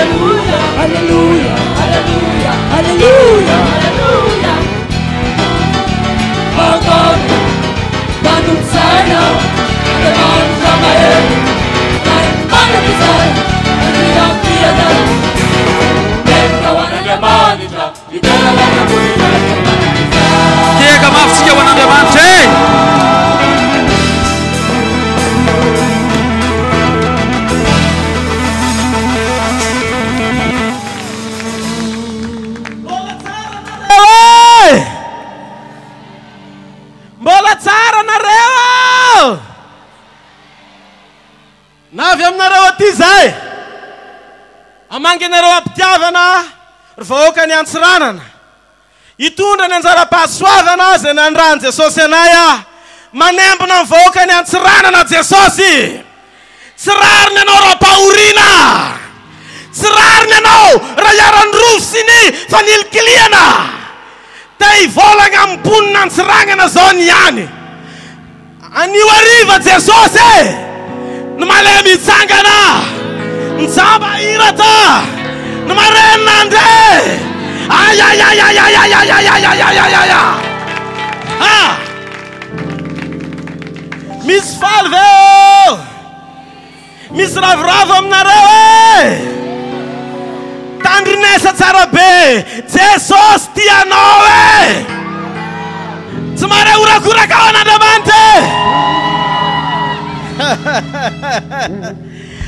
Alléluia, Alléluia, Alléluia, Alléluia, Alléluia. Vahogana, mpanolotsaina, Andriamanitra mahery, Ray mandrakizay, Andriam-piadanana. Velona ho an'Andriamanitra, hidera lava-boninahitra mandrakizay. Tehaka mafy tsika ho an'Andriamanitra e! Oi! Mbola tsara nareo! Na avy aminareo aty izahay, hamangy anareo am-pitiavana ry vahoakan'i Antsiranana. Hitondra ny anjara-pahasoavana izay nanirahan'i Jesosy anay aho. Manembona ny vahoakan'i Antsiranana Jesosy! Tsy rariny ianao raha ampahoriana! Tsy rariny ianao raha iharan'ny rofy sy ny fanilikilihana! Te hivolagna amin'ny mponina Antsiragnana zao ny any. Anio hariva Jesosy e! Ny malemy hitsangana, ny jamba hahiratra, ny marenina handre! Ayayayayayayayayayayayayaya! Ha! Misy faly ve ô? Misy ravoravo aminareo e! Tandrinesa tsara be! Jesosy tia anao e! Tsy mahare horakoraka ao an'Andriamanitra e!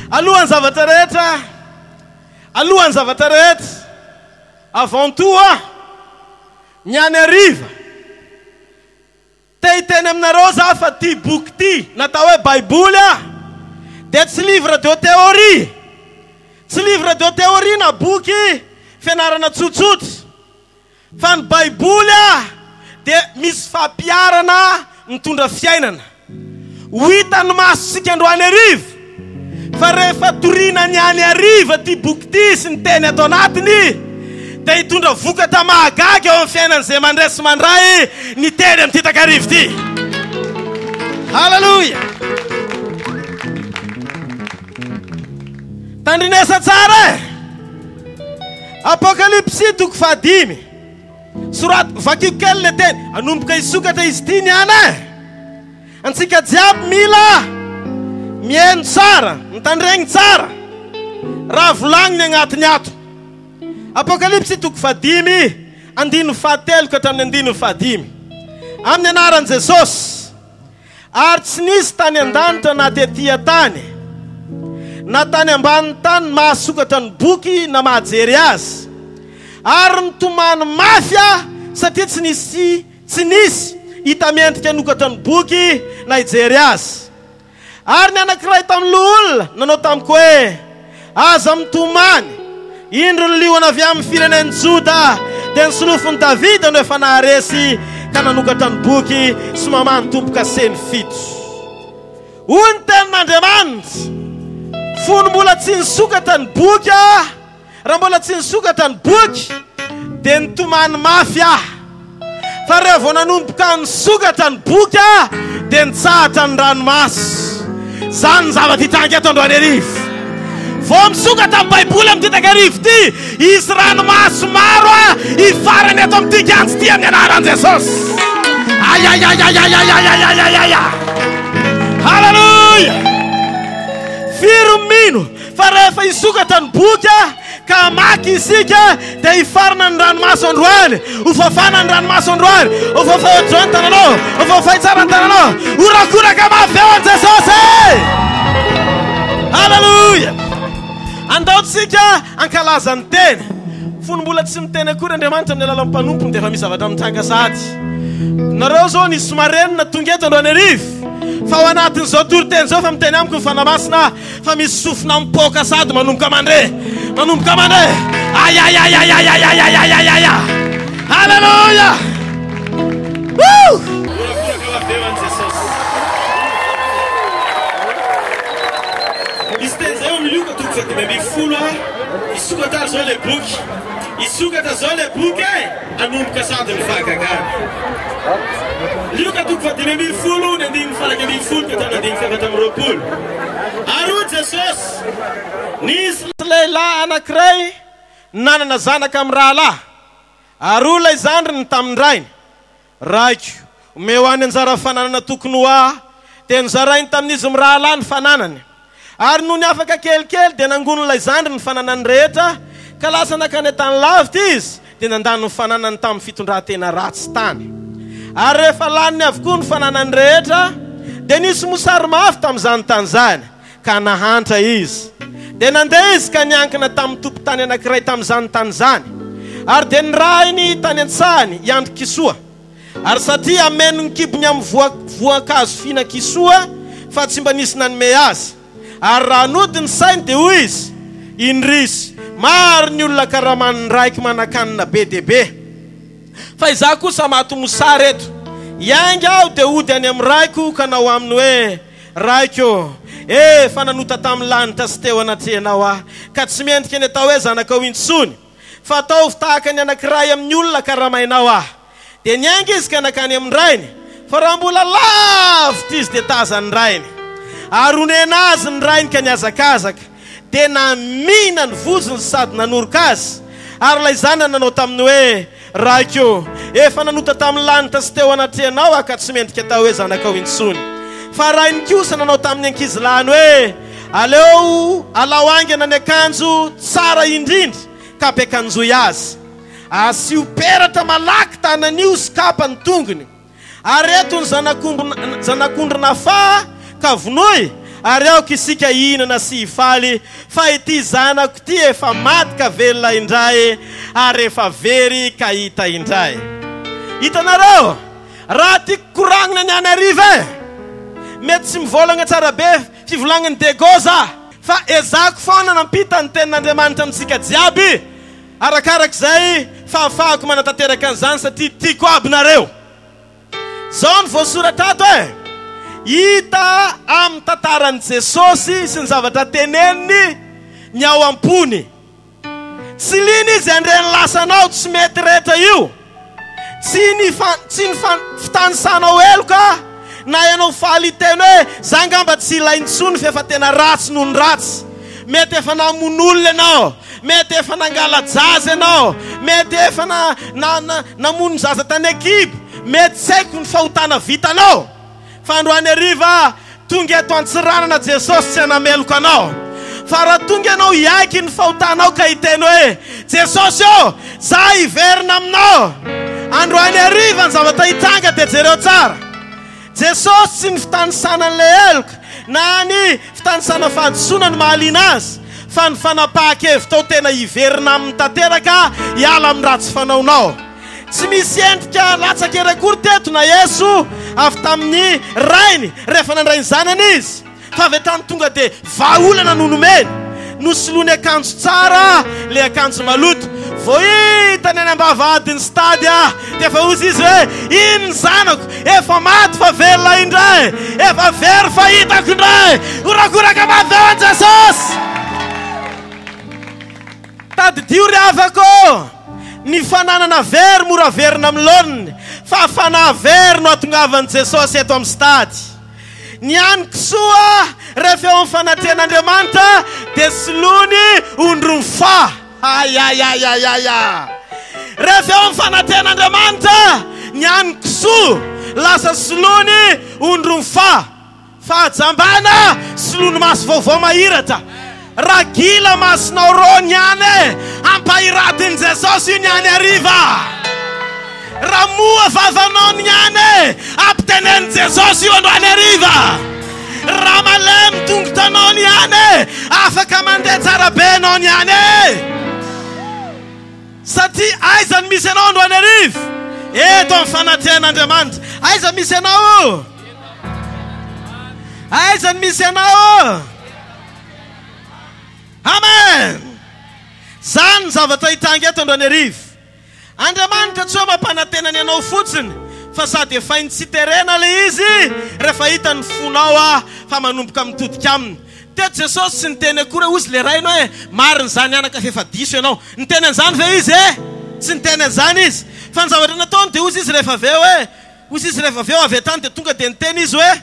Alohan'ny zavatra rehetra, alohan'ny zavatra rehetra, avant tout a, ny any hariva, Te hiteny aminareo za fa ty boky ty natao hoe baiboly a dia tsy livre de théorie, tsy livre de théorie na boky fianarana tsotsotra fa ny baiboly a dia misy fampiharana mitondra fiainana. Ho hitan'ny masontsika androany hariva fa rehefa toriana ny any hariva ity boky ity sy ny teny ato anatiny dia hitondra vokatra mahagaga eo amin'ny fiainan'izay mandre sy mandray ny teny amin'ity takariva ity. Haleloia! Tandrinesa tsara e! Apokalypsy toko fahadimy. Soraty, vakio kely le teny. Hanomboka hisokatra izy ity ny ana e! Antsika jiaby mila mihaino tsara, mitandregny tsara raha volagniny agnatiny ato. Apokalypsy toko fahadimy, andininy fahatelo ka hatramin'ny andininy fahadimy. Amin'ny anaran'i Jesosy. Ary tsy nisy tany an-danitra na tetỳ an-tany, na tany ambanin'ny tany mahasokatra ny boky na mahajery azy. Ary nitomany mafy aho satria tsy nisy tsy nisy hita mendrika hanokatra ny boky na hijery azy. Ary ny anankiray tamin'ny loholona nanao tamiko hoe, Aza mitomany! Indro ny liona avy amin'ny firenen'i Joda, dia ny solofon'i Davida no efa naharesy ka nanokatra ny boky sy mamaha ny tombo-kaseny fito. Hoy ny tenin'Andriamanitra, Fony mbola tsy nisokatra ny boky aho, Raha mbola tsy nisokatra ny boky dia nitomany mafy aho. Fa raha vao nanomboka nisokatra ny boky aho dia nitsahatra ny ranomaso. Izany ny zava-ditranga eto androany hariva. Vao misokatra ny Baiboly amin'ity takariva ity, hisy ranomaso maro hifarana eto amin'ity kianja ity amin'ny anaran'i Jesosy. Ayayayayayayayayayayaya. Haleloia! Firy ny mino Fa rehefa hisokatra ny boky ka hamaky isika dia hifarana ny ranomaso androany, ho fafana ny ranomaso androany, ho fafay ohatr'izao ny tananao, ho fafay tsara ny tananao, horakoraka mafy eo an'i Jesosy! Haleloia! Andao tsika hankalaza ny teny. Fony mbola tsy miteny akory Andriamanitra amin'ny alalan'ny mpanompony dia efa misy zavatra mitranga sahady. Nareo izao nisy marenina tonga eto androany hariva, fa ao anatin'izao toriteny izao efa miteny amiko ny Fanahy Masina Fa misy sofina mipoaka sady manomboka mandre, manomboka mandre. Ayayayayayayayayayayaya. Haleloia. Woo! Horakoraka ho avy eo an'i Jesosy. Misy teny izay ao amin'ny Lioka toko faha-15 a. Hisokatra ary izao ilay boky. Hisokatra izao ilay boky e. Hanomboka sady ny fahagagana. Lioka toko faha-15, ny andininy faha-11 ka hatramin'ny andininy faha-24. Ary hoy Jesosy, Nisy lehilahy. lehilahy anankiray nanana zanaka mirahalahy, ary hoy ilay zandriny tamin-drainy, Raiko, omeo ahy ny anjara fananana tokony ho ahy. Dia nozarainy tamin'izy mirahalahy ny fananany. Ary nony afaka kelikely dia nangonin'ilay zandriny ny fananany rehetra, ka lasa nankany an-tany lavitra izy, dia nandany ny fananany tamin'ny fitondran-tena ratsy tany. Ary rehefa laniny avokoa ny fananany rehetra, dia nisy mosary mafy tamin'izany tany izany, ka nahantra izy. Dia nandeha izy ka niankina tamin'ny tompon-tany anankiray tamin'izany tany izany, ary dia nirahiny tany an-tsahany hiandry kisoa. Ary satria hameno ny kibony amin'ny voa voankazo fihinan-kisoa, fa tsy mba nisy nanome azy. Ary raha nody ny sainy, dia hoy izy, Indrisy, maro ny olona karaman'ny raiko manan-kanina be dia be, fa izaho kosa maty mosary eto. Hiainga aho dia hody any amin'ny raiko ka hanao aminy hoe, Raiko ô, efa nanota tamin'ny lanitra sy teo anatrehanao aho, ka tsy mendrika ny atao hoe zanakao intsony. Fa ataovy tahaka ny anankiray amin'ny olona karamainao aho. Dia niainga izy ka nankany amin-drainy, fa raha mbola lavitra izy dia tazan'ny rainy. Ary onena azy ny rainy ka nihazakazaka, dia namihina ny vozony sady nanoroka azy. Ary ilay zanany nanao taminy hoe, Raiko ô, efa nanota tamin'ny lanitra sy teo anatrehanao aho ka tsy mendrika atao hoe zanakao intsony. Fa rainy kosa nanao tamin'ny ankizilahiny hoe, Aleo alao haingana ny akanjo tsara indrindra ka ampiakanjoy azy. Asio peratra malaky tanan'io sy kapa ny tongony. Ary eto ny zanak'omby zanak'ondry nafaha ka vonoy, ary aoka isika hihinana sy hifaly, fa ity zanako ity efa maty ka velona indray, ary efa very ka hita indray. Hitanareo? Raha tiako koragnina ny any hariva e! Mety tsy mivolagna tsara be fivolagnan'i Dego za, fa ezahako foana nampita ny tenin'Andriamanitra amintsika jiaby, arakarak'izay fahafahako manatanteraka an'izany satria tiako aby nareo. Zao no voasoratra ato e! Hita amin'ny tantaran'i Jesosy sy ny zavatra teneniny ny ao am-pony. Tsy liana izy handre ny lasanao tsy mety rehetra io. Tsy ny tsy ny fitanisanao heloka na ianao faly hiteny hoe za angamba tsy ilaina intsony f'efa tena ratsy noho ny ratsy. Mety efa namono olona ianao, mety efa nangala-jaza ianao, mety efa na na na namono zaza tany an-kibo, mety tsy haiko ny fahotana vitanao. Fa androany hariva, tonga eto Antsiranana Jesosy tsy hanameloka anao. Fa raha tonga ianao hiaiky ny fahotanao ka hiteny hoe, Jesosy ô, za hiverina aminao. Androany hariva ny zavatra hitranga dia jereo tsara. Jesosy tsy ny fitanisana an'ilay heloka na ny fitanisana fahadisoana no mahaliana azy, fa ny fanapahan-kevitrao tena hiverina aminy tanteraka hiala amin'ny ratsy fanaonao. Tsy misy endrika latsaka ery akory teto na Yesu avy tamin'ny Rainy rehefa nandray ny zanany izy, fa avy hatrany tonga dia vahaolana no nomeny. Nosoloany akanjo tsara ilay akanjo maloto. Vao hitany any am-bavahadin'ny stade dia efa hozy izy hoe, iny ny zanako, efa maty fa velona indray, efa very fa hitako indray. Horakoraka mafy eo an'i Jesosy! Tadidio ry havako ô! Ny fananana very mora averina amin'ny laoniny, fa fanahy very no atongavan'i Jesosy eto amin'ny stade. Ny an'ny kisoa rehefa eo amin'ny fanatrehan'Andriamanitra dia soloiny ondry mifaha. Ayayayayaya! Rehefa eo amin'ny fanatrehan'Andriamanitra, ny an'ny kisoa lasa soloiny ondry mifaha. Fahajambana soloiny maso vaovao mahiratra. Raha gila masonao rô ny any e, ampahiratin'i Jesosy io ny any hariva. Raha moa vavanao ny any e, ampitenenin'i Jesosy io androany hariva. Raha malemy tongotranao ny any e, afaka mandeha tsara be ianao ny any e. Satria aiza no misy anao androany hariva? Eto amin'ny fanatrehan'Andriamanitra. Aiza misy anao? Aiza no misy anao? Amen! Zany ny zavatra hitranga eto androany hariva. Andriamanitra tsy hoe mampanantena ny anao fotsiny fa sady efainy tsy terena ilay izy rehefa hitany ny fonao ah fa manomboka mitodika aminy. Teto Jesosy tsy niteny akory hoe hozy le rainy hoe marina izany anaka f'efa diso ianao. Niteny an'izany ve izy eh? Tsy niteny an'izany izy. Fa ny zavatra nataony dia hozy izy rehefa avy eo hoe hozy izy rehefa avy eo avy hatrany dia tonga dia niteny izy hoe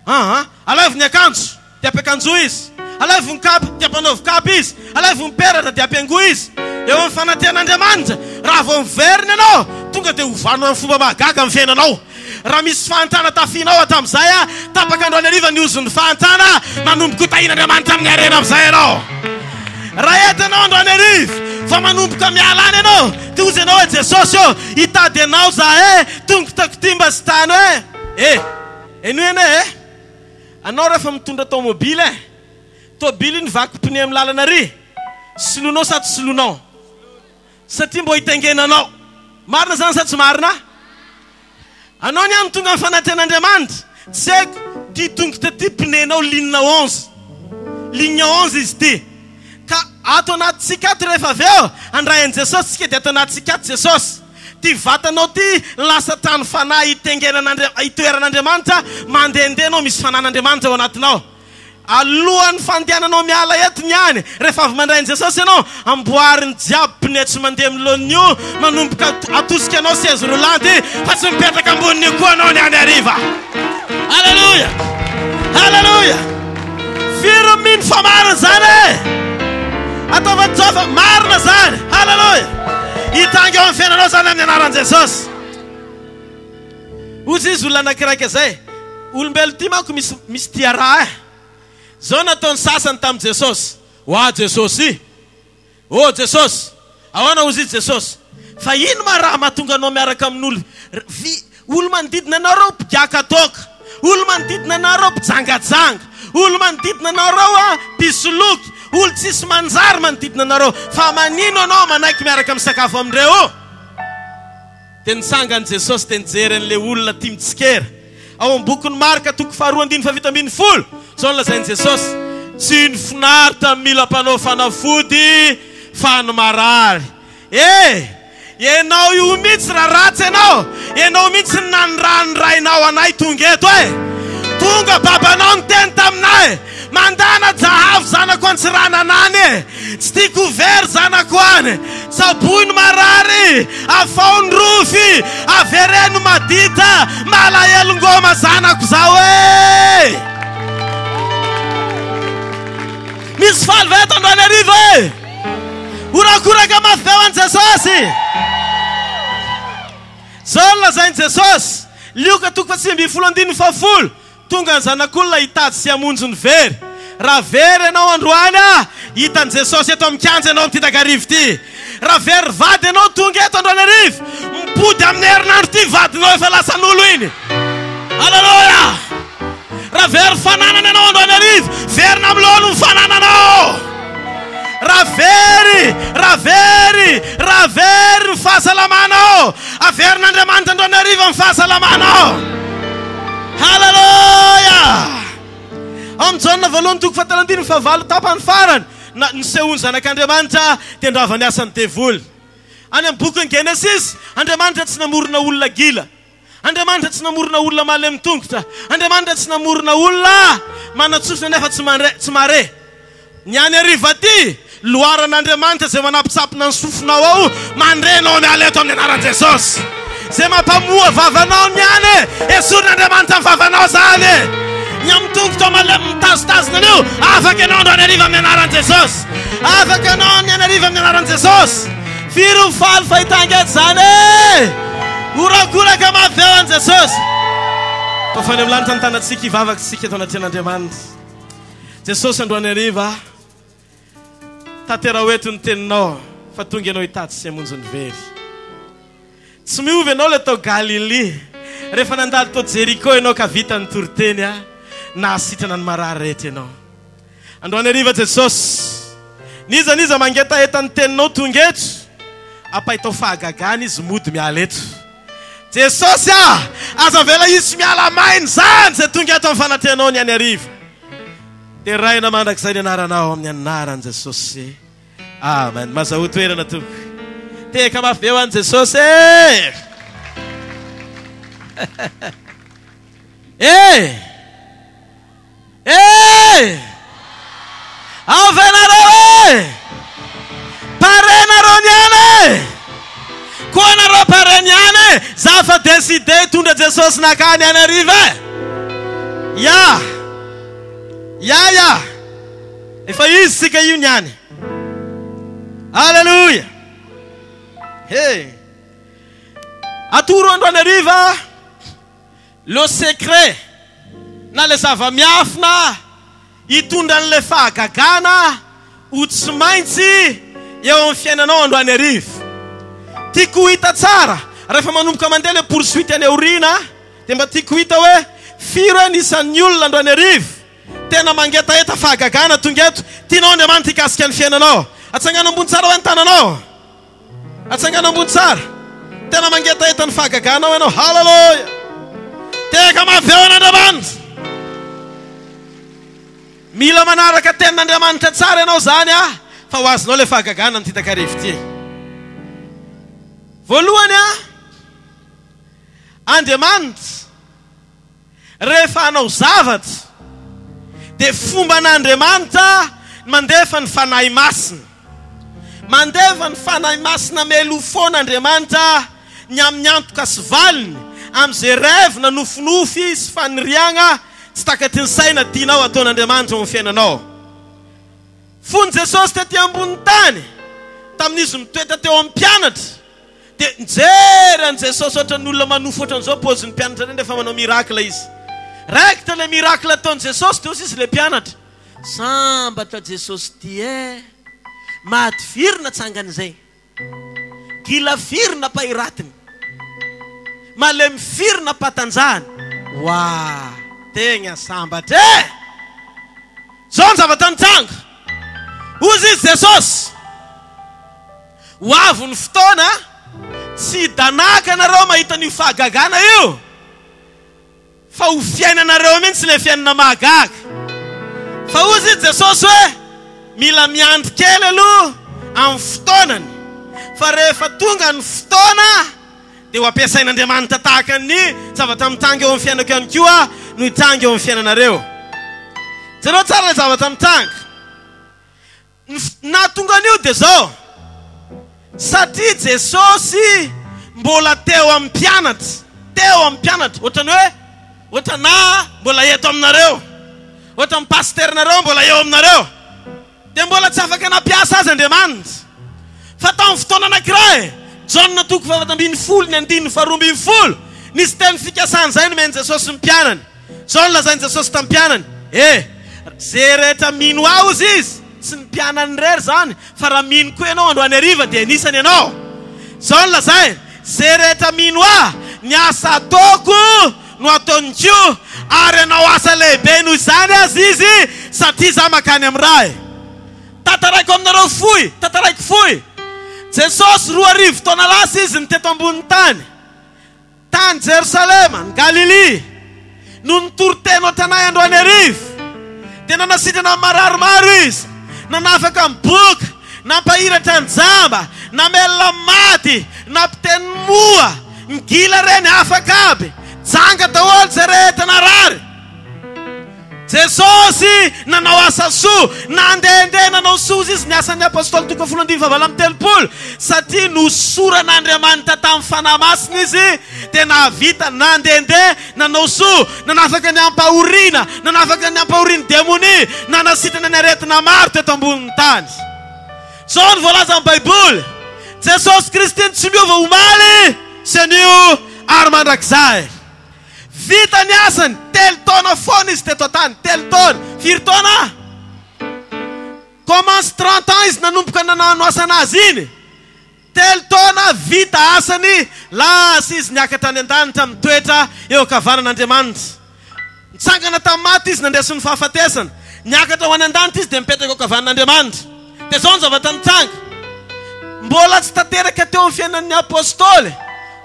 aa alaivo ny akanjo. Dia ampiakanjoy izy. Alaivo ny kapa, dia ampanaovy kapa izy. Alaivo ny peratra, dia ampihaingoy izy. Eo amin'ny fanatrehan'Andriamanitra, raha vao miverina ianao, tonga dia hovano amin'ny fomba mahagaga ny fiainanao. Raha misy fahantrana tafianao hatramin'izay, tapaka androany hariva ny ozon'ny fahantrana, manomboka ho tahian'Andriamanitra amin'ny harena amin'izay ianao. Raha eto ianao androany hariva, vao manomboka miala any ianao, dia hozy ianao hoe, Jesosy ô, hitady Anao za e, tongotako ty mba sy tano e. E! Henoy anie e! Anao rehefa mitondra taomobily e, tobily iny vaky pneu amin'ny lalana ary, soloinao sa tsy soloinao? Satria mbô hitaingenanao. Marina zany sa tsy marina? Anao ny any tonga amin'ny fanatrehan'Andriamanitra, tsy haiko, ty tongotra ty pneu-nao ligne 11. Ligne 11 izy ity. Ka ato anatintsika ato rehefa avy eo, handray an'i Jesosy tsika dia ato anatintsika ato Jesosy. Ty vatanao ty lasa trano fanahy hitengenan'Andria, hitoeran'Andriamanitra, mandehandeha anao misy fanan'Andriamanitra ao anatinao. Alohan'ny fandehananao miala eto ny any, rehefa avy mandray an'i Jesosy ianao, amboariny jiaby pneu tsy mandeha amin'ny laoniny io, manomboka atosika anao chaise roulante fa tsy mipetraka ambonin'io koa anao ny any hariva. Alléluia! Alléluia! Firy no mino fa marina izany e? Ataovy an'izao fa marina izany. Alléluia! Hitranga eo amin'ny fiainanao izany amin'ny anaran'i Jesosy. Hozy izy olona anakiraika zay. Olombelo ty manko misy misy tia raha eh. Zao nataony sasany tamin'i Jesosy. Oa Jesosy. Oh Jesosy. Ahoana hozy izy Jesosy. Fa ino ma raha mahatonga anao miaraka amin'olo vi olo manodidina anao reo mpigiaka toaka. Olo manodidina anao reo mpijangajanga. Olo manodidina anao reo a mpisoloky. Olo tsisy manjary manodidina anareo. Fa manino anao manaiky miaraka misakafo amindreo? Dia nitsangana Jesosy dia nijery an'ilay olona tia mitsikera. Ao amin'ny bokin'i Marka toko faharoa andininy fahafito ambin'ny folo, izao no lazain'i Jesosy, Tsy ny finaritra no mila mpanao fanafody fa ny marary. E! Ianao io mihitsy raha ratsy ianao, ianao mihitsy no nanirahan'ny rainao anay tonga eto e! Tonga babanao niteny taminay, Mandana jahavo zanako Antsiranana any e! Tsy tiako ho very zanako any. Tsaboy ny marary, afaho ny rofy, avereno maditra, malahelo ngoma zanako zao e! Misy faly ve eto androany hariva e? Horakoraka mafy be ho an'i Jesosy. Zao no lazain'i Jesosy, Lioka toko faha-19 andininy fahafolo, Tonga ny Zanak'olona hitady sy hamonjy ny very. Raha very ianao androany, hitan'i Jesosy eto amin'ny kianja ianao amin'ity takariva ity. Raha very vady ianao tonga eto androany hariva, mipody amin'ny herinandro ity vadinao efa lasan'olo iny. Aleloia! Raha very fananana ianao androany hariva, verina amin'ny laoniny ny fanananao. Raha very, raha very, raha very ny fahasalamanao, averin'Andriamanitra androany hariva ny fahasalamanao. Haleloia! Ao amin'ny Jaona voalohany toko fahatelo andininy fahavalo tapany farany, na nisehoan'ny Zanak'Andriamanitra dia ndrava ny asan'ny devoly. Any amin'ny bokin'ny Genesisy, Andriamanitra tsy namorona olona gila. Andriamanitra tsy namorona olona malemy tongotra. Andriamanitra tsy namorona olona manan-tsofina nefa tsy mandre, tsy mahare. Ny any hariva aty, loharan'Andriamanitra izay manampitsapina ny sofinao ao, mandre anao miala eto amin'ny anaran'i Jesosy. Izay mampamoha vavanao ny any, esorin'Andriamanitra amin'ny vavanao izany. Ny amin'ny tongotra malemy mitazotazona an'io, afaka ianao androany hariva amin'ny anaran'i Jesosy. Afaka ianao ny any hariva amin'ny anaran'i Jesosy. Firy ho faly fa hitanga eto izany e! Horakoraka mafy ve ho an'i Jesosy? Fa any amin'ny lanitra ny tanantsika hivavaka isika eto anatrehan'Andriamanitra. Jesosy androany hariva, tanteraho eto ny teninao fa tonga ianao hitady sy hamonjy ny very. Tsy miova ianao ilay tao Galilia. Rehefa nandalo tao Jeriko ianao ka vita ny toriteny, nahasitrana ny marary rehetra ianao. Androany hariva Jesosy, n'iza n'iza mangetaheta ny teninao tonga eto, ampahitao fahagagana izy mody miala eto. Jesosy ah! Aza avela hisy miala maina izany izay tonga eto amin'ny fanatrehanao ny any hariva. Deraina mandrakizay ny anaranao amin'ny anaran'i Jesosy. Amen. Mazahoa toerana tompoko. Tehaka mafy be ho an'i Jesosy e! E! E! Ao ve nareo e? Pare nareo niany e! Koa nareo pare niany e! Za fa décidé hitondra Jesosy nakany any hariva e! Ya! Ya ya! Efa izy sika io niany. Aleloia! He! Atoro androany hariva le secret na le zava-miafina hitondra an'ilay fahagagana ho tsy maintsy eo amin'ny fiainanao androany hariva. Tiako ho hita tsara rehefa manomboka mandeha le poursuite any aoriana dia mba tiako ho hita hoe firy hoe ny isan'ny olona androany hariva tena mangetaheta fahagagana tonga eto. Tianao Andriamanitra hikasika ny fiainanao. Atsangano ambony tsara hoe ny tananao. Atsangano ambony tsara. Tena mangetaheta ny fahagaganao ianao. Haleloia. Tehaka mafy eo an'Andriamanitra. Mila manaraka tenin'Andriamanitra tsara ianao izany ah, fa ho azonao ilay fahagagana amin'ity takariva ity. Voalohany ah, Andriamanitra Rehefa hanao zavatra dia fomban'Andriamanitra ny mandefa ny Fanahy Masina. Mandefa ny Fanahy Masina mialoha foana Andriamanitra ny amin'ny antoka sy valiny amin'izay rêve na nofinofy sy faniriagna tsy takatry ny saina tianao hataon'Andriamanitra ao amin'ny fiainanao. Fony Jesosy tety ambonin'ny tany, tamin'izy mitoetra teo amin'ny mpianatra, Dia nijery an'i Jesosy ohatran'ny olona manofy ohatran'izao paozin'ny mpianatra ireny rehefa manao miracle izy. Raikitra ilay miracle ataon'i Jesosy dia hozy izy ilay mpianatra, Sambatra Jesosy ty eh! Maty firy natsangany izay? Gila firy nampahiratiny? Malemy firy nampatanjahany? Waa! Tegna sambatra eh! Zao ny zavatra nitranga. Hozy izy Jesosy. Ho avy ny fotoana, tsy hidanaka nareo mahita an'io fahagagana io, fa ho fiainanareo mihitsy ilay fiainana mahagaga. Fa hozy i Jesosy hoe, mila miandry kely aloha amin'ny fotoanany, fa rehefa tonga ny fotoana, dia ho ampiasain'Andriamanitra tahaka ny zavatra mitranga eo amin'ny fiainako ihany koa no hitranga eo amin'ny fiainanareo. Jereo tsara ilay zavatra mitranga. Ny nahatonga an'io dia izao, satria Jesosy mbola teo amin'ny mpianatra, teo amin'ny mpianatra, ohatran'ny hoe, ohatranà mbola eto aminareo, ohatran'ny pasiterinareo mbola eo aminareo, dia mbola tsy afaka nampiasa azy Andriamanitra. Fa tamin'ny fotoana anankiray, Jaona toko faha 14 ny andininy faha 12, nisy teny fikasana izay nomen'i Jesosy ny mpianany. Izao no lazain'i Jesosy tamin'ny mpianany, E, ze rehetra mino Ahy, hozy Izy, tsy ny mpianany irery izany, fa raha mino koa ianao androany hariva dia anisany ianao. Izao no lazainy, Ze rehetra mino Ahy, ny asa ataoko no ataony koa, ary hanao asa lehibe noho izany aza izy, satria Izaho mankany amin'ny Ray. Tantaraiko aminareo fohy, tantaraiko fohy. Jesosy, 2000 taona lasa Izy no teto ambonin'ny tany. Tany Jerosalema, ny Galilia, no nitory teny ohatranay androany hariva. Dia nanasitrana ny marary maro izy, nanafaka ny boka, nampahiratra ny jamba, namelona ny maty, nampiteny ny moa, ny gila ireny afaka aby, janga daholo izay rehetra narary. Jesosy nanao asa soa, nandehandeha nanao soa izy, ny Asan'ny Apostoly toko folo andininy fahavalo amby 30, satria nosoran'Andriamanitra tamin'ny Fanahy Masina izy, dia nahavita nandehandeha nanao soa, nanafaka ny ampahoriana, nanafaka ny ampahorian'ny demonia, nanasitrana ny aretina maro teto ambonin'ny tany. Izao no voalazan'ny Baiboly, Jesosy Kristy no tsy miova omaly sy anio ary mandrakizay. Vita ny asany, telo taona foana izy teto an-tany, telo taona. Firy taona? Commence 30 ans izy nanomboka nanano asanazy iny. Telo taona vita asany, lasa izy niakatra any an-danitra mitoetra eo ankavanan'Andriamanitra. Nitsangana tamin'ny maty izy nandresy ny fahafatesana. Niakatra ho any an-danitra izy dia mipetraka eo ankavanan'Andriamanitra. Dia izao ny zavatra nitranga. Mbola tsy tanteraka teo amin'ny fiainan'ny apostoly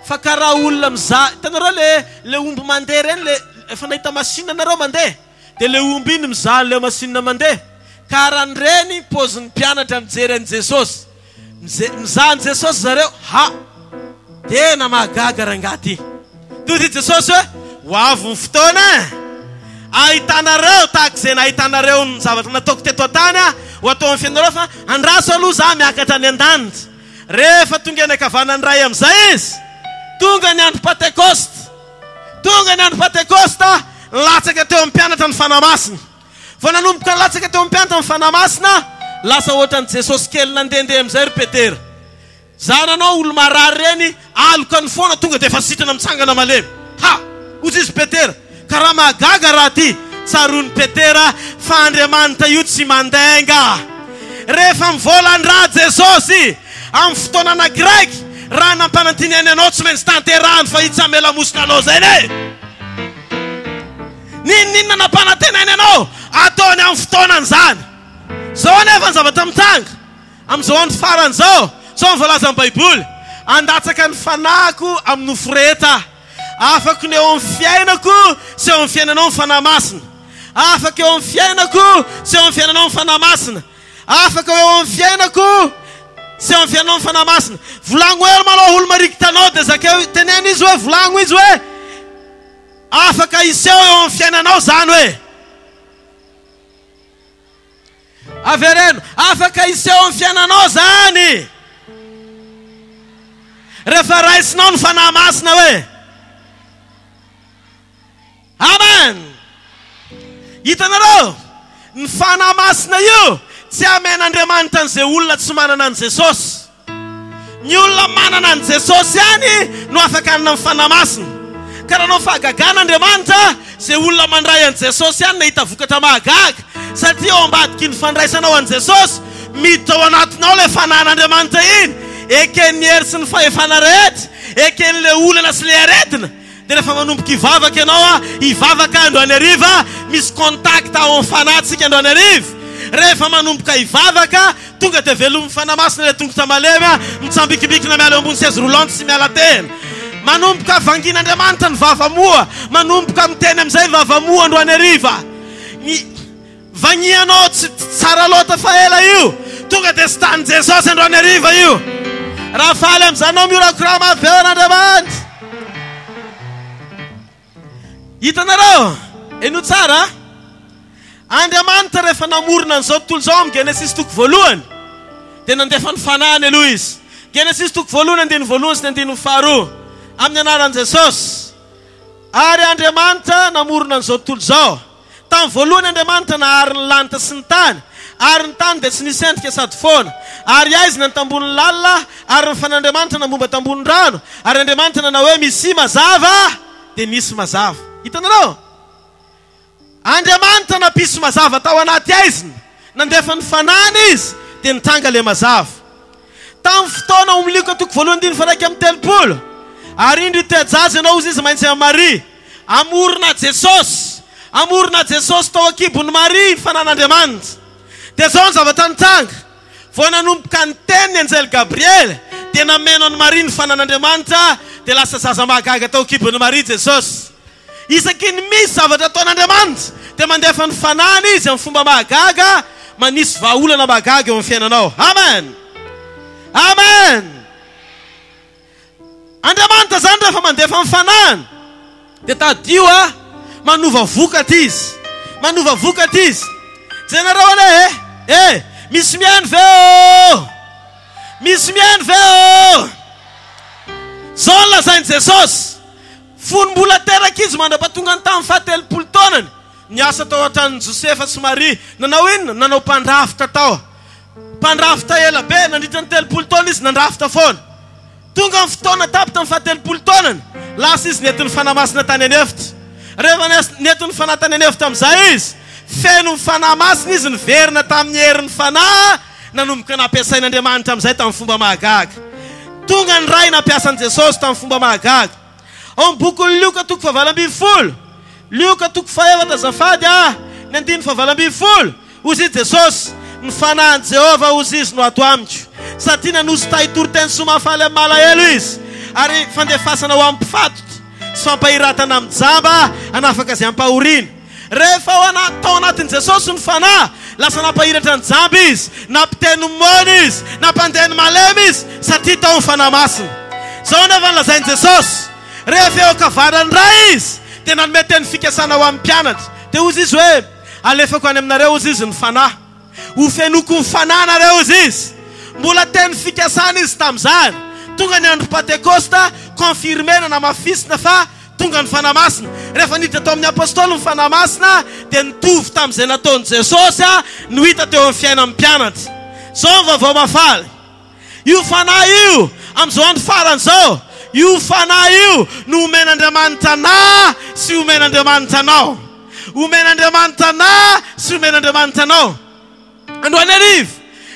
fa karaha olona mizaha, hitanareo le le omby mandeha ireny le efa nahita machine nareo mandeha? Dia le omby iny mizaha an'ilay machine mandeha. Karaha an'ireny paozin'ny mpianatra mijery an'i Jesosy. Mizaha an'i Jesosy zareo, ha! Tena mahagaga rangahy ty. Toy i Jesosy hoe, ho avy ny fotoana e! Ahitanareo tahaka izay nahitanareo ny zavatra nataoko teto an-tany aho, ho atao amin'ny fiainanareo fa andraso aloha izaho miakatra any an-danitra. Rehefa tonga eny ankavanan'ny Ray amin'izay izy, tonga ny andro Pantekosta. Tonga ny andro Pantekosta, nilatsaka teo amin'ny mpianatra ny Fanahy Masina. Vao nanomboka nilatsaka teo amin'ny mpianatra ny Fanahy Masina, lasa ohatran'i Jesosy kely nandehandeha amin'izay ry Petera. Za nanao olo marary reny alokany foana tonga dia efa sitrana mitsangana malemy. Ha! Hozy izy Petera, ka raha mahagaga raha ty, tsaroan'i Petera fa Andriamanitra io tsy mandainga. Rehefa mivolan-dra Jesosy amin'ny fotoana anakiraiky, raha nampanantinainy anao tsy maintsy tanterahany fa io tsy hamela mosina anao zay ne! N'inon'inona nampanantenainy anao, ataony amin'ny fotoanany izany. Zao anefa ny zavatra mitranga. Amin'izao andro farany izao, izao no voalazan'ny Baiboly, Handatsaka ny fanahiko amin'ny nofo rehetra Aho. Afako ny eo amin'ny fiainako sy eo amin'ny fiainanao ny Fanahy Masina. Afaka eo amin'ny fiainako sy eo amin'ny fiainanao ny Fanahy Masina. Afaka eo amin'ny fiainako sy eo amin'ny fiainanao ny Fanahy Masina. Volagno hely malôha olo marikitanao dia zakeo, teneno izy hoe, volagno izy hoe, afaka hiseho eo amin'ny fiainanao izany hoe. Avereno, afaka hiseho amin'ny fiainanao izany rehefa raisinao ny Fanahy Masina hoe Amen. Hitanareo, ny Fanahy Masina io tsy amen'Andriamanitra an'izay olona tsy manana an'i Jesosy. Ny olona manana an'i Jesosy ihany no afaka hanana ny Fanahy Masina. Ka raha hanao fahagagana Andriamanitra, izay olona mandray an'i Jesosy ihany no hahita vokatra mahagaga, satria ao ambadiky ny fandraisanao an'i Jesosy, miditra ao anatinao ilay Fanahin'Andriamanitra iny, eken'ny hery sy ny fahefana rehetra, eken'ilay olana sy ilay aretina. Dia rehefa manomboka hivavaka ianao a, hivavaka androany hariva, misy contact ao amin'ny fanahy tsika androany hariva. Rehefa manomboka hivavaka, tonga dia velomin'ny Fanahy Masina ilay tongotra malemy a, mitsambikimbikina miala eo ambony chaise roulante sy miala tena. Manomboka vangin'Andriamanitra ny vava moa, manomboka miteny amin'izay vava moa androany hariva. Ny Vagnianao tsy tsara loatra fa ela io. Tonga dia sitran'i Jesosy androany hariva io. Raha faly amin'izany anao mihorakoraha mafy be ho an'Andriamanitra. Hitanareo? Henoy tsara a. Andriamanitra rehefa namorona an'izao tontolo izao amin'ny Genesisy toko voalohany dia nandefa ny fanahiny aloha izy. Genesisy toko voalohany andininy voalohany sy ny andininy faharoa. Amin'ny anaran'i Jesosy. Ary Andriamanitra namorona an'izao tontolo izao. Tamin'ny voalohany Andriamanitra nahary ny lanitra sy ny tany, ary ny tany dia tsy nisy endrika sady foana. Ary haizina ny tambonin'ny lalina, ary ny fan'Andriamanitra nambomba tambonin'ny rano, ary Andriamanitra nanao hoe, Misia mazava, dia nisy mazava. Hitanareo? Andriamanitra nampisy mazava tao anaty haizina, nandefa ny Fanahiny Izy, dia nitranga ilay mazava. Tamin'ny fotoana ao amin'ny Lioka toko voalohany andininy faha 31, Ary indro hitoe-jaza ianao, hozy Izy, maintsy amin'i Maria. Hamorona Jesosy. Hamorona Jesosy tao an-kibon'i Maria ny Fanan'Andriamanitra. Dia izao ny zavatra nitranga, vao nanomboka niteny ny anjely Gabriela, dia nameno an'i Maria ny Fanan'Andriamanitra, dia lasa zaza mahagaga tao an-kibon'i Maria Jesosy. Isaky ny misy zavatra ataon'Andriamanitra, dia mandefa ny Fanahiny Izy amin'ny fomba mahagaga, manisy vahaolana mahagaga eo amin'ny fiainanao. Amen! Amen! Andriamanitra izany rehefa mandefa ny Fanahiny, dia tadidio a, manova vokatra Izy. Manova vokatra Izy. Jerenareo anie e! E! Misy mihaino ve ô? Misy mihaino ve ô? Izao no lazain'i Jesosy. Fony mbola teraka izy mandra-pahatongany tamin'ny fahatelopolo taonany, niasa tao an-tranon'i Josefa sy Maria. Nanao inona? Nanao mpandrafitra tao. Mpandrafitra ela be, nandritra ny 30 taona izy nandrafitra foana. Tonga ny fotoana tapitra ny fahatelopolo taonany, lasa izy nentin'ny Fanahy Masina tany an'efitra. Rehefa nentin'ny Fanahy tany an'efitra amin'izay izy, feno ny Fanahy Masina izy, niverina tamin'ny herin'ny Fanahy, Nanomboka nampiasain'Andriamanitra amin'izay tamin'ny fomba mahagaga. Tonga ny Ray nampiasa an'i Jesosy tamin'ny fomba mahagaga. Ao amin'ny bokin'i Lioka toko fahavalo ambin'ny folo, Lioka toko fahefatra azafady ah, ny andininy fahavalo ambin'ny folo, hozy i Jesosy, Ny fanahin'i Jehovah, hozy izy, no ato amiko, satria nanosika ahy hitory teny soa mahafaly amin'ny malahelo izy, ary fandefasana ho amin'ny mpifatotra, sy fampahiratana amin'ny jamba, hanafaka izay ampahoriana. Rehefa ao anaty, tao anatin'i Jesosy ny Fanahy, lasa nampahiratra ny jamba Izy, nampiteny ny moana Izy, nampandeha ny malemy Izy, satria tao ny Fanahy Masina. Izao anefa no lazain'i Jesosy, rehefa eo ankavanan'ny Ray Izy, dia nanome teny fikasana ho an'ny mpianatra. Dia hozy Izy hoe, Alefako any aminareo, hozy Izy, ny Fanahy. Hofenoiko ny Fanahy nareo, hozy Izy. Mbola teny fikasana Izy tamin'izany. Tonga ny andro Pantekosta, confirmer-na, namafisina fa. Tonga ny Fanahy Masina. Rehefa niditra tao amin'ny Apostoly ny Fanahy Masina, dia nitovy tamin'izay nataon'i Jesosy no hita teo amin'ny fiainan'ny mpianatra. Izao ny vaovao mahafaly. Io Fanahy io, amin'izao andro farany izao, io Fanahy io no omen'Andriamanitra anà sy omen'Andriamanitra anao. Omen'Andriamanitra anà sy omen'Andriamanitra anao. Androany hariva,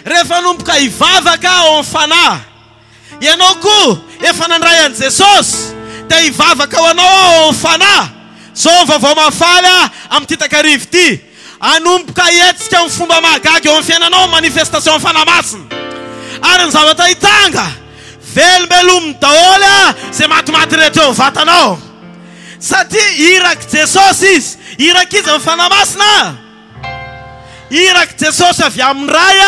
rehefa hanomboka hivavaka ao amin'ny Fanahy, ianao koa efa nandray an'i Jesosy, dia hivavaka ho anao aho ao amin'ny Fanahy. Izao ny vaovao mahafaly amin'ity takariva ity. Hanomboka hihetsika amin'ny fomba mahagaga eo amin'ny fiainanao ny manifestation ny Fanahy Masina. Ary ny zavatra hitranga, velombelominy daholo izay matimaty rehetra eo amin'ny vatanao. Satria irak'i Jesosy izy. Irak'iza ny Fanahy Masina? Irak'i Jesosy avy amin'ny Ray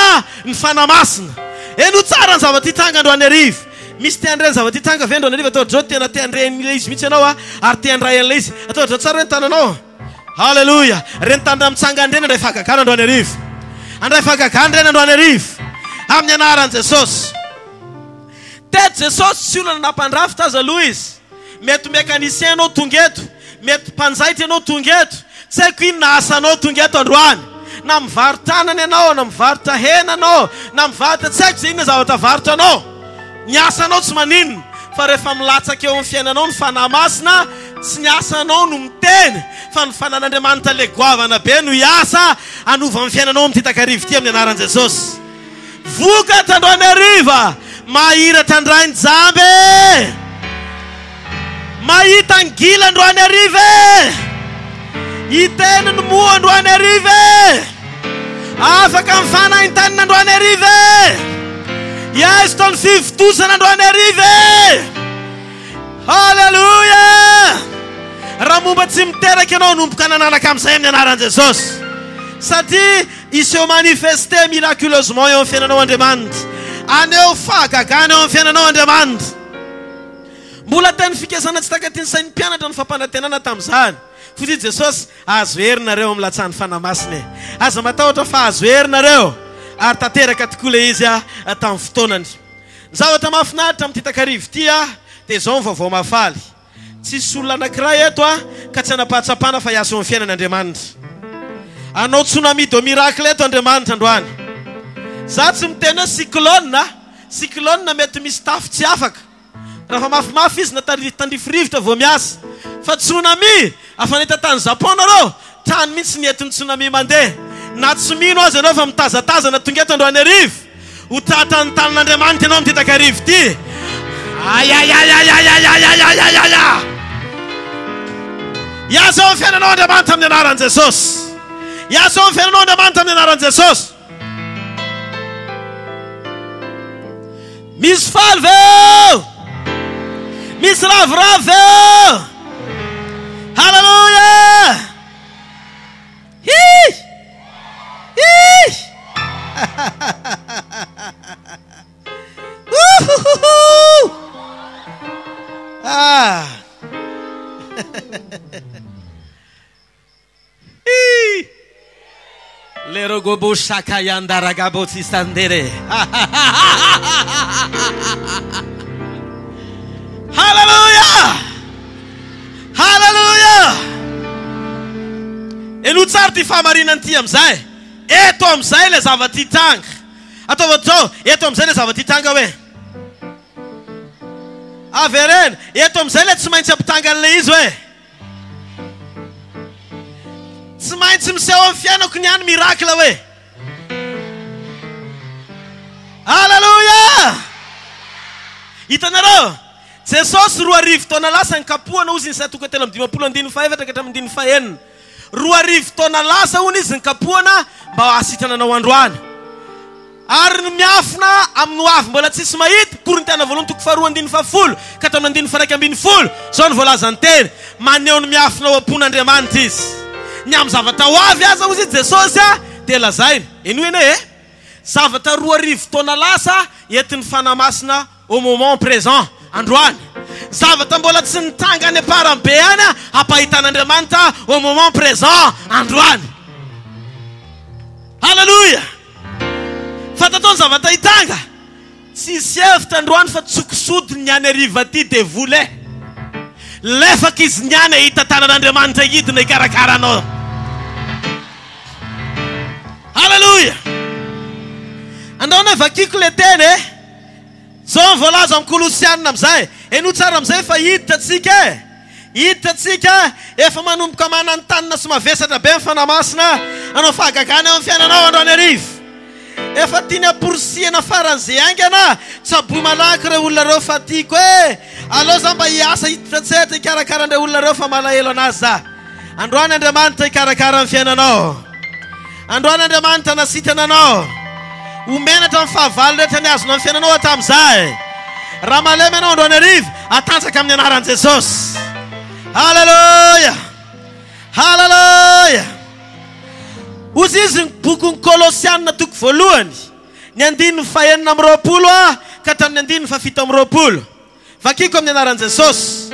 ny Fanahy Masina. Henoy tsara ny zavatra hitranga androany hariva. Misy te handre ny zavatra hitranga ve androany hariva? Atao ohatr'izao, tena te handre an'ilay izy mihitsy ianao ary te handray an'ilay izy. Atao ohatr'izao tsara hoe ny tananao. Haleloia! Ireny tanana mitsangana ireny handray fahagagana androany hariva. Handray fahagagana ireny androany hariva. Amin'ny anaran'i Jesosy. Teto Jesosy tsy olona nampandrafitra aza aloha izy. Mety mécanicien ianao tonga eto, mety mpanjaitra ianao tonga eto, tsy haiko inona asanao tonga eto androany. Na mivarotra anana ianao, na mivarotra hena ianao, na mivarotra tsy haiko izay inona zavatra avarotranao. Ny asanao tsy maninona, fa rehefa milatsaka eo amin'ny fiainanao ny Fanahy Masina, tsy ny asanao no miteny, fa ny Fanahin'Andriamanitra le goavana be no hiasa hanova ny fiainanao amin'ity takariva ity amin'ny anaran'i Jesosy. Vokatra androany hariva, mahiratra andray ny jamba e! Mahita ny gila androany hariva e! Hiteny ny moa androany hariva e! Afaka mifanaintainina androany hariva e! Hiaisotra ny fivontosana androany hariva e! Haleloia! Raha momba tsy miteraka ianao, hanomboka nananaka amin'izay amin'ny anaran'i Jesosy. Satria hiseho manifester miraculeusement eo amin'ny fiainanao Andriamanitra. Haneho fahagagana eo amin'ny fiainanao Andriamanitra. Mbola teny fikasana tsy takaty ny sain'ny mpianatra ny fampanantenana tamin'izany. Fony i Jesosy, Azo hery nareo amin'ny latsahan'ny Fanahy Masina e! Aza matahotra fa azo hery nareo! Ary tanteraka tokoa ilay izy tamin'ny fotoanany. Ny zavatra mahafinaritra amin'ity takariva ity dia izao ny vaovao mahafaly. Tsisy olona anankiray eto ka tsy hanam-pahatsapana fa hiasa eo amin'ny fiainany Andriamanitra. Hanao tsunami de miracle eto Andriamanitra androany. Za tsy miteny hoe cyclone, cyclone mety misy tafo tsy afaka. Raha fa mafimafy izy na tandrify rivotra vao miasa. Fa tsunami, afa nahita tany Japon nareo? Trano mihitsy ny entin'ny tsunami mandeha. Na tsy mino aza ianao fa mitazatazana tonga eto androany hariva. Ho tratran'ny tanan'Andriamanitra ianao amin'ity takariva ity. Ayayayayayayayayayaya! Hiasa eo amin'ny fiainanao Andriamanitra amin'ny anaran'i Jesosy. Hiasa eo amin'ny fiainanao Andriamanitra amin'ny anaran'i Jesosy. Misy faly ve eo? Misy ravoravo ve eo? Haleloia! Hi! Hi! Uhuhuhu! Ah! Hi! Lerogobo shakayanda ragabo tsisandere. Haleloia! Haleloia! Henoy tsara ity fahamarinana ity amin'izay. Eto amin'izay ilay zavatra hitranga. Ataovy ohatr'izao, eto amin'izay ilay zavatra hitranga hoe. Avereno, eto amin'izay ilay tsy maintsy hampitranga an'ilay izy hoe. Tsy maintsy miseho amin'ny fiainako ny any miracle hoe. Alléluia! Hitanareo? Jesosy 2000 taona lasa nikapohana hozy ny Isaia toko 53 andininy fahefatra ka hatramin'ny andininy fahenina. 2000 taona lasa hono izy nikapohana mba hahasitrana anao androany. Ary ny miafina amin'ny ho avy mbola tsisy mahita, Korintiana voalohany toko faharoa andininy fahafolo ka hatramin'ny andininy faha-11, izao no voalazan'ny teny, Maneho ny miafina ao am-pon'Andriamanitra Izy. Ny amin'ny zavatra ho avy aza, hozy i Jesosy, dia lazainy. Henoy anie e! Zavatra 2000 taona lasa entin'ny Fanahy Masina au moment présent, androany. Zavatra mbola tsy nitranga any am-parany be any hampahitan'Andriamanitra au moment présent, androany. Haleloia! Fantatrao ny zavatra hitranga? Tsisy hevitra androany fa tsokosodiny ny any hariva aty devoly eh! Lefaka izy niany hahita tanan'Andriamanitra hidina hikarakara anao. Haleloia! Andao anie vakiko le teny e! Zao ny voalaza amin'ny Kolosianina amin'izay. Henoy tsara amin'izay fa hiditra tsika e! Hiditra tsika, efa manomboka mananontanona sy mavesatra be ny Fanahy Masina hanao fahagagana eo amin'ny fiainanao androany hariva. Efa tiany hamporisihana faran'izay haingana, tsaboy malaky ireo olona ireo fa tiako e! Aleo za mba hiasa hiditra an-tsehatra hikarakara an'ireo olona ireo fa malahelo an'azy za. Androany Andriamanitra hikarakara ny fiainanao. Androany Andriamanitra hanasitrana anao. Ho menatra ny fahavalo rehetra nihazona ny fiainanao hatramin'izay. Raha malemy ianao androany hariva, hatanjaka amin'ny anaran'i Jesosy. Haleloia! Haleloia! Hozy izy ny bokin'ny Kolosiana toko voalohany, ny andininy fahenina amby 20 ka hatramin'ny andininy faha-27. Vakiko amin'ny anaran'i Jesosy.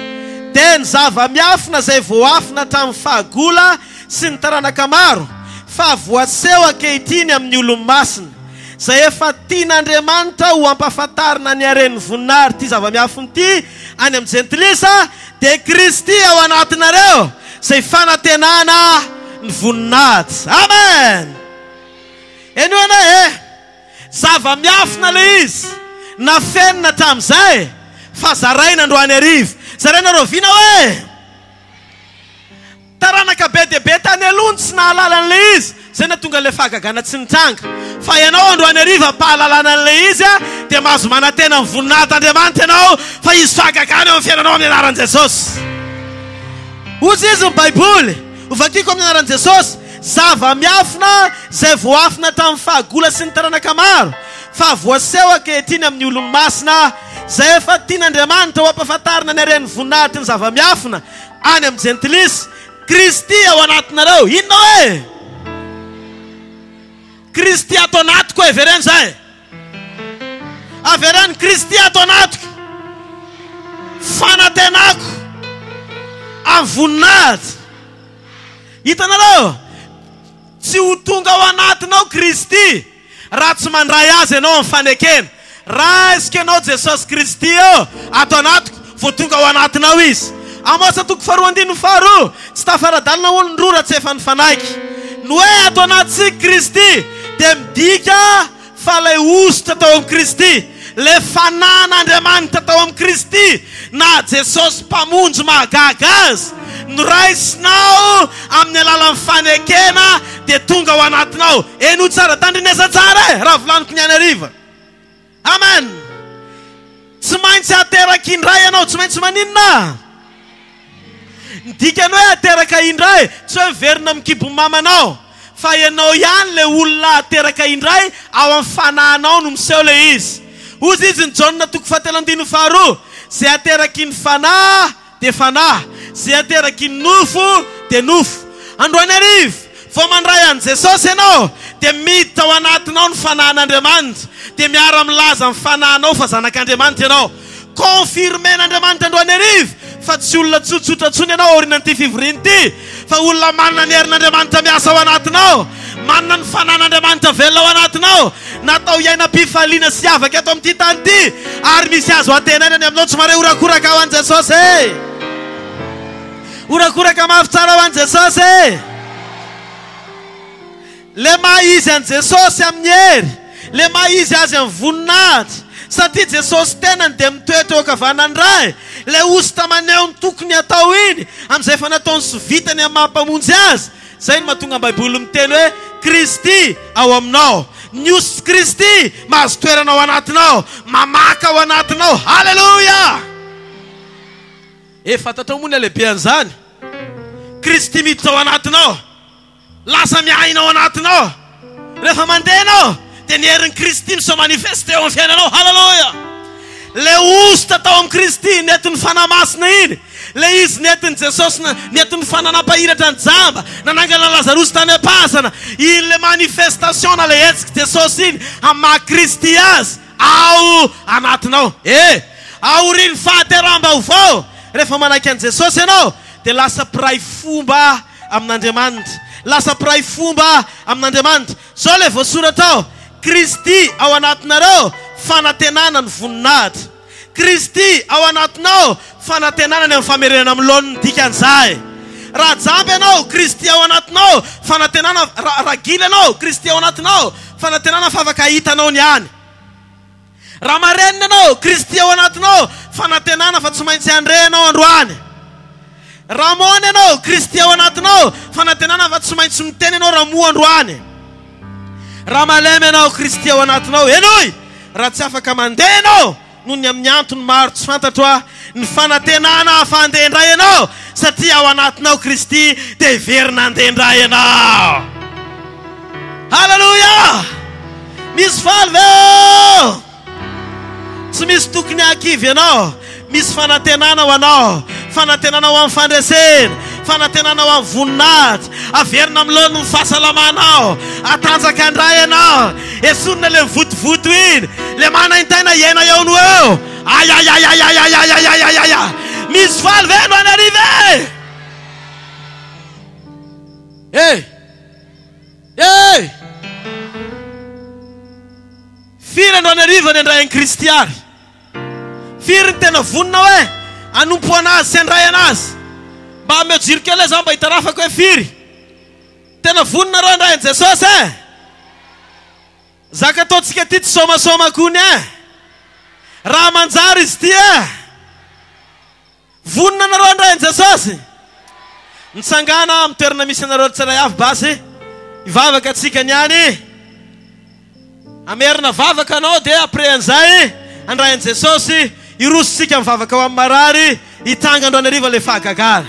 Dia ny zava-miafina izay voaafina hatramin'ny fahagola sy ny taranaka maro, fa voaseho ankehitriny amin'ny olony masina, izay efa tian'Andriamanitra ho ampahafantarina ny haren'ny voninahir'ity zava-miafina ity any amin'ny jentilisa, dia Kristy ao anatinareo, izay fanantenana ny voninahitra. Amen! Henoy anie e! Zava-miafina ilay izy, nafenina hatramin'izay, fa zaraina androany hariva. Zaraina rahoviana hoe? Taranaka be dia be tany aloha no tsy nahalala an'ilay izy, izay nahatonga an'ilay fahagagana tsy nitranga. Fa ianao androany hariva am-pahalalana an'ilay izy dia mahazo manantena ny voninahitr'Andriamanitra ianao fa hisy fahagagana eo amin'ny fiainanao amin'ny anaran'i Jesosy. Hoy izy ny Baiboly, Hovakiko amin'ny anaran'i Jesosy, zava-miafina izay voaafina tamin'ny fahagola sy ny taranaka maro, fa voaseho ankehitriny amin'ny olony masina, izay efa tian'Andriamanitra ho ampahafantarina ny haren'ny voninahitry ny zava-miafina any amin'ny jentilisa, Kristy ao anatinareo. Inona hoe? Kristy ato anatiko e, avereno izay. Avereno, Kristy ato anatiko. Fanantenako amin'ny voninahitra. Hitanareo? Tsy ho tonga ao anatinao Kristy raha tsy mandray Azy ianao amin'ny fanekena. Raisiko ianao Jesosy Kristy ô, ato anatiko, vao tonga ao anatinao Izy. Amosa toko faharoa andininy faharoa, Tsy tafara-dalana hono ny roa raha tsy efa nifanaiky. Ny hoe ato anatintsika Kristy dia midika fa ilay hosotra tao amin'i Kristy, ilay Fanahin'Andriamanitra tao amin'i Kristy, na Jesosy Mpamonjy mahagaga azy, noraisinao amin'ny alalan'ny fanekena dia tonga ao anatinao. Henoy tsara, tandrinesa tsara e, raha volaniko ny any hariva. Amen! Tsy maintsy ateraka indray ianao, tsy maintsy maninona? Ny dikany hoe ateraka indray, tsy hoe miverina amin'ny kibon'ny mamanao, fa ianao ihany ilay olona ateraka indray, ao amin'ny fanahinao no miseho ilay izy. Hozy izy ny Jaona toko fahatelo andininy faharoa, Izay ateraky ny fanahy dia fanahy, izay ateraky ny nofo dia nofo. Androany hariva, vao mandray an'i Jesosy ianao, dia miditra ao anatinao ny fanahin'Andriamanitra, dia miara-milaza amin'ny fanahinao fa zanak'Andriamanitra ianao. Confirmer-n'Andriamanitra androany hariva fa tsy olona tsotsotra intsony ianao aorianan'ity fivoriana ity, fa olona manana ny herin'Andriamanitra miasa ao anatinao, manana ny fanan'Andriamanitra velona ao anatinao, natao hiainam-pifaliana sy hiavaka eto amin'ity tany ity, ary misy azo antenaina ny aminao. Tsy mahare horakoraka ho an'i Jesosy e! Horakoraka mafy tsara ho an'i Jesosy e! Le maha izy an'i Jesosy amin'ny hery, le maha izy azy amin'ny voninahitra, satria Jesosy tenany dia mitoetra eo ankavanan'ny Ray, le hosotra maneho ny tokony hatao iny amin'izay efa nataony sy vitany amin'ny maha Mpamonjy azy. Izay no mahatonga ny Baiboly miteny hoe Kristy ao aminao. Ny hosotr'i Kristy mahazo toerana ao anatinao, mamaka ao anatinao. Haleloia! E, fantatrao moa ny halehibean'izany? Kristy miditra ao anatinao. Lasa miaina ao anatinao. Rehefa mandeha ianao, dia ny herin'i Kristy mi-se manifester eo amin'ny fiainanao. Haleloia! Ilay hosotra tao amin'i Kristy, nentin'ny Fanahy Masina iny, ilay izy nentin'i Jesosy, nentin'ny Fanahy nampahiratra ny jamba, nanangana an'i Lazarosy tany am-pasana, iny ilay manifestation na ilay hetsik'i Jesosy iny amin'ny maha Kristy Azy ao anatinao. E! Aorian'ny fahateraham-baovao, rehefa manaiky an'i Jesosy ianao, dia lasa mpiray fomba amin'Andriamanitra. Lasa mpiray fomba amin'Andriamanitra. Izao ilay voasoratra ao, Kristy ao anatinareo, fanantenana ny voninahitra. Kristy ao anatinao, Fanantenana ny amin'ny famerenana amin'ny laoniny dikan'izay. Raha jamba ianao, Kristy ao anatinao, fanantenana, raha, raha gila ianao, Kristy ao anatinao, fanantenana fa afaka hahita anao ny any. Raha marenina ianao, Kristy ao anatinao, fanantenana fa tsy maintsy handre ianao androany. Raha moana ianao, Kristy ao anatinao, fanantenana fa tsy maintsy miteny ianao raha moa androany. Raha malemy ianao, Kristy ao anatinao, henoy! Raha tsy afaka mandeha ianao, noho ny amin'ny antony maro tsy fantatro aho, ny fanantenana hahafahandeha indray ianao, satria ao anatinao Kristy, dia hiverina handeha indray ianao. Haleloia! Misy faly ve eo? Tsy misy tokony hahakivy ianao. Misy fanantenana ho anao. Fanantenana ho amin'ny fandresena. Fanantenana ho amin'ny voninahitra. Averina amin'ny laoniny ny fahasalamanao. Hatanjaka indray ianao. Esorina ilay mivotovoto iny. Ilay manaintaina hiaina eo no eo. Ayayayayayayayayayaya. Misy faly ve androany hariva e? Hey! Hey! Firy androany hariva ny handray an'i Kristy ary? Firy ny tena vonona hoe hanompo an'Azy sy handray an'Azy? Mba ameo jiro kely aho za mba hitarafako hoe firy? Tena vonona nareo handray an'i Jesosy eh? Zaka ataontsika ty tsy somasoma kony eh! Raha manjary izy ty eh! Vonona nareo handray an'i Jesosy? Mitsangàna amin'ny toerana misy anareo tsirairay avy basy hivavaka antsika niany. Hamerina vavaka anao dia après an'izay handray an'i Jesosy. Hiroso tsika mivavaka ho amin'ny marary. Hitranga androany hariva ilay fahagagana.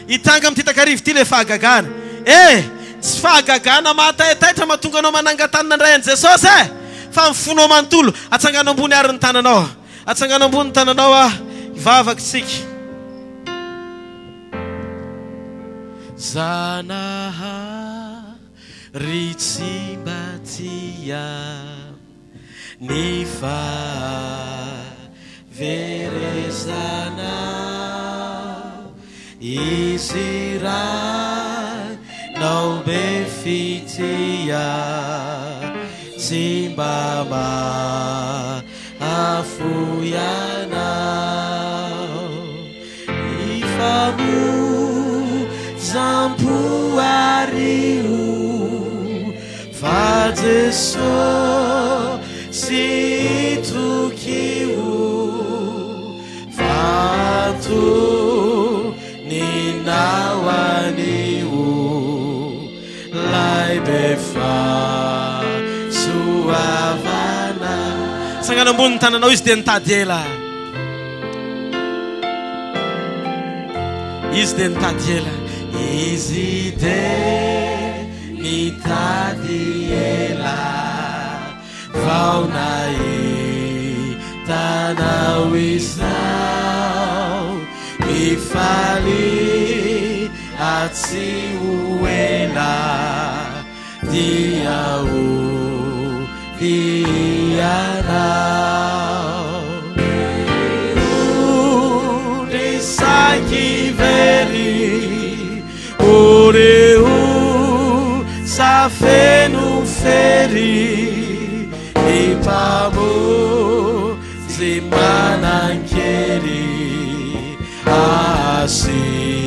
Hitranga amin'ity takariva ity ilay fahagagana. Eh! Tsy fahagagana mahataitaitra mahatonga anao manangan-tanana handray an'i Jesosy eh! Fa ny fonao manontolo. Atsangano ambony ary ny tananao. Atsangano ambony ny tananao aho hivavaka isika. Zanahary tsy mba tia ny fahaverezanao, Izy Rainao be fitia, tsy mba Afoy anao ny famoizam-po ario fa Jesosy tokio fa antoninao anio Lay be fahasoavana. Tsangano ambony ny tananao izy dia nitady ela. Izy dia nitady ela. Izy dia nitady ela vao nahita anao izao. Mifaly Ary tsy ho ela dia ho ianao. Ondry saiky very, oreo sa feno fery, ny Mpamonjy manan-kery. Asitrana.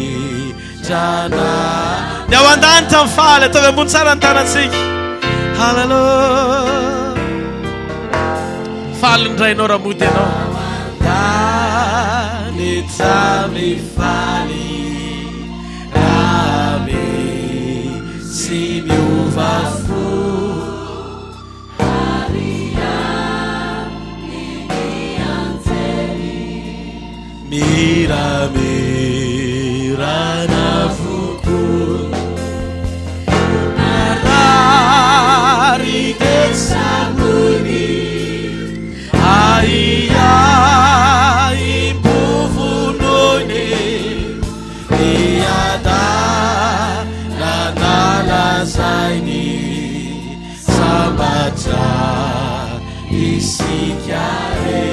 Ny ao an-danitra mifaly, ataovy ambony tsara ny tanantsika. Haleloia. Faly ny rainao raha mody ianao. An-danitra mifaly raha misy miova fo. Miramirana avokoa. Marary dia tsaroiny, ahiahim-bovonoiny, ny hadalana lazainy. Sambatra isika re.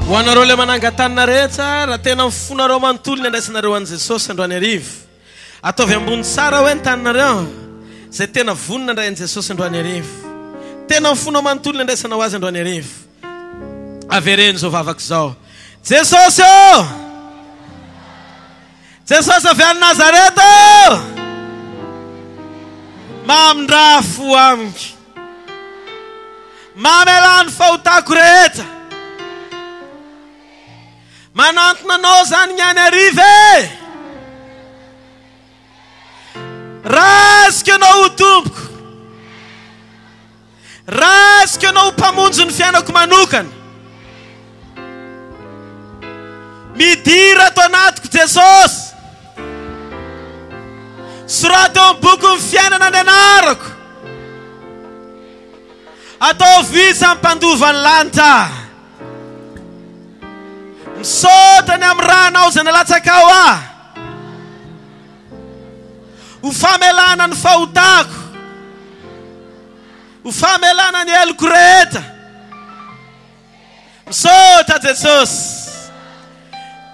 Ho anareo ilay manangan-tanana rehetra, raha tena ny fonareo manontolo ny andraisanareo an'i Jesosy androany hariva, ataovy ambony tsara hoe ny taninareo, izay tena vonona handray an'i Jesosy androany hariva. Tena amin'ny fonao manontolo ny andraisanao azy androany hariva. Avereno izao vavaka izao. Jesosy ô! Jesosy avy any Nazareta ô! Mamindrà fo amiko. Mamelà ny fahotako rehetra. Manantona anao zany ny any hariva e! Raisiko ianao ho Tompoko. Raisiko ianao ho Mpamonjy ny fiainako manokana. Midira ato anatiko Jesosy. Soraty eo amin'ny bokin'ny fiainana ny anarako. Ataovy isan'ny mpandova ny lanitra. Misaotra ny amin'ny rànao izay nalatsakao ahy ho famelana ny fahotako, ho famelana ny heloko rehetra. Misaotra Jesosy.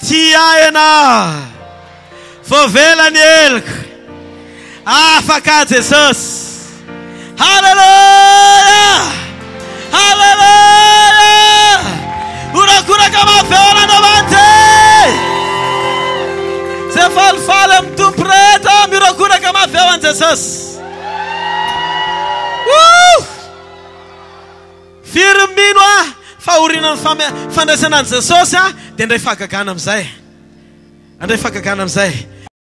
Tia ahy Ianao. Voavela ny heloko. Afaka Jesosy. Haleloia! Haleloia! Horakoraka mafy eo an'Andriamanitra e! Zay falifaly amin'ny Tompo rehetra, mihorakoraka mafy eo an'i Jesosy. Woo! Firy ny mino ahy fa aorianan'ny fame- fandraisana an'i Jesosy dia handray fahagagana amin'izay. Handray fahagagana amin'izay.